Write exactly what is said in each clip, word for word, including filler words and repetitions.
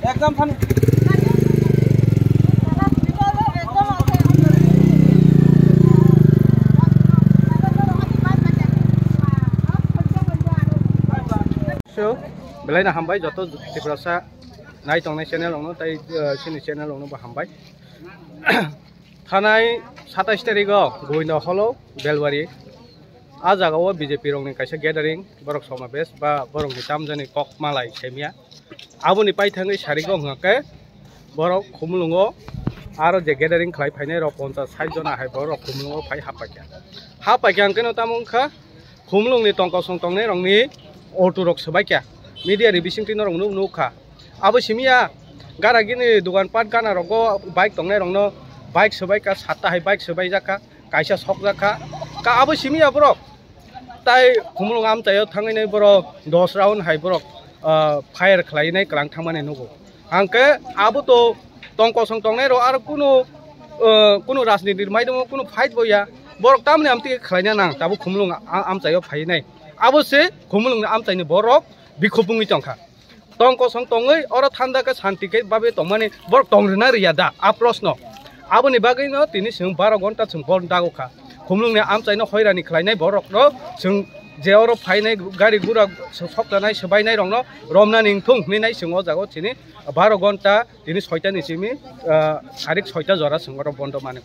Exam thani. So, belai no hambai joto Tiprasa nai tongnai channel rokno tai, eh, chini channel rokno bo hambai. Thanai satais tarikh o Govinda Hall o Belwari. A jaga o B J P rokni kaisa gathering, borok somabesh ba borokni tamjani kok malai saimya. Aboni paithangwi sariko hwnkha khe borok Khumulwngo aro je gathering khlai phainai rok ponchas sait jona hai borok Khumulwngo phai happaikha. Happaikha hwnkhe no tamo wngkha Khumulwngni tongkosong tongnai rokni auto rok swbaikha. Media ni bisingtwi norok nuk nukha. Abo simiya gara gini dugan pat gana rogo bike tongnai rokno bike swbaikha, satta hai bike swbaijakha, kaisa sokjakha. Ka abo simiya borok. Tai Khumulwng amchaio thangwi nai borok dos round hai borok, ah, fire khlai nai kwlang thangmani nugo. Hangkhe abo to tong kosong tongnai rok aro kunu, ah, kunu rajnitir maidumo kunu fight bo ya. Borok tamni amtwi khlaina nang tabuk Khumulwng a-, amchaio phai nai. Abo se Khumulwngni amchaini borok bikhupungwi tongkha. Tong kosong tongwi oro thanda khe santi khe babe tongmani borok tong rwna rwya da? A proshno. Aboni bagwino tini chwng baro gonta chwng bol dago kha. Khumulwngni amchaino hoirani khlainai borokno chwng je oro phainai gari gura soktanai swbainai rokno romnani wngthung hwnwi nai chwng o jaga o chini baro gonta tini soita ni simi, ah, sarik soita jora chwng oro bondo mani.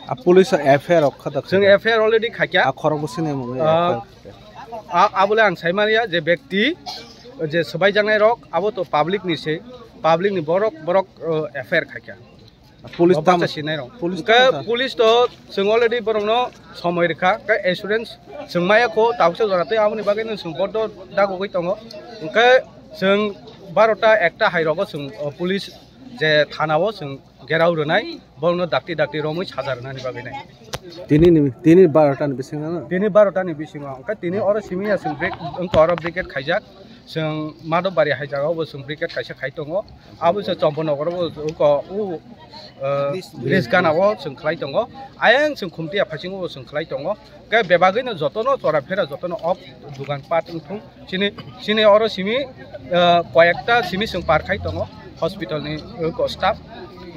A police F I R rok kha da chwng kha da? F I R already khaikha. A khorok bo sini mung Ah, F I R kha. A, abole ang saimanya je bekti je swbaijaknai rok abo to public ni se, public ni borok, borok, uh, F I R khaikha. Police Bo tam, bacha sinai rok. Police hwnkhe tam sa? Police to chwng already borokno somoi rwkha, khe assurance chwng maya kho, tabuksa jora tei aboni bagwi no chwng bodo dagogwi tongo. Hwnkhe chwng barota ekta hai rogo chwng, uh, police je thana o chwng gerao rwnai, borokno dakti dakti romwi saja rwnani bagwi nai. Tini ni, tini barota ni bisingo no? Tini barota ni bisingo, hwnkhe tini oro simi ya chwng break, wngkha oro brigade khaijak, chwng Madhobari hai jaga o bo chwng brigade kaisa khai tongo, abo se Chomponogor o bo wngkha o, uh, bridge gana o chwng khlai tongo, ayang chwng Khumtiya phasingo bo chwng khlai tongo, khe bebagwi no jotono chora phera jotono off dugan pat wngthung. Chini, chini oro simi, ah, koyekta simi chwng par khai tongo hospital ni, eh, ko staff.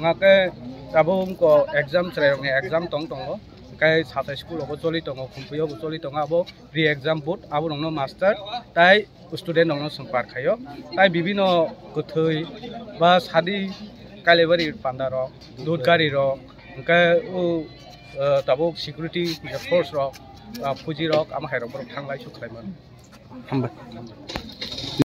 Hwnkhe abo wngkha exam chwrairokni exam tong tongo. Hwnkhe satai school rogo choli tongo, Khumpuio bo choli tongo, abo pre exam board, abo rokno master tai student rokno chwng par khaio. Tai bibino kwthwi ba sadi Kailaibari panda rok, dud gari rok, hwnkhe o, eh, tabuk security force rok, ah, fuji rok, amo hai rok borok thanglai suk khlai mano. Hambai.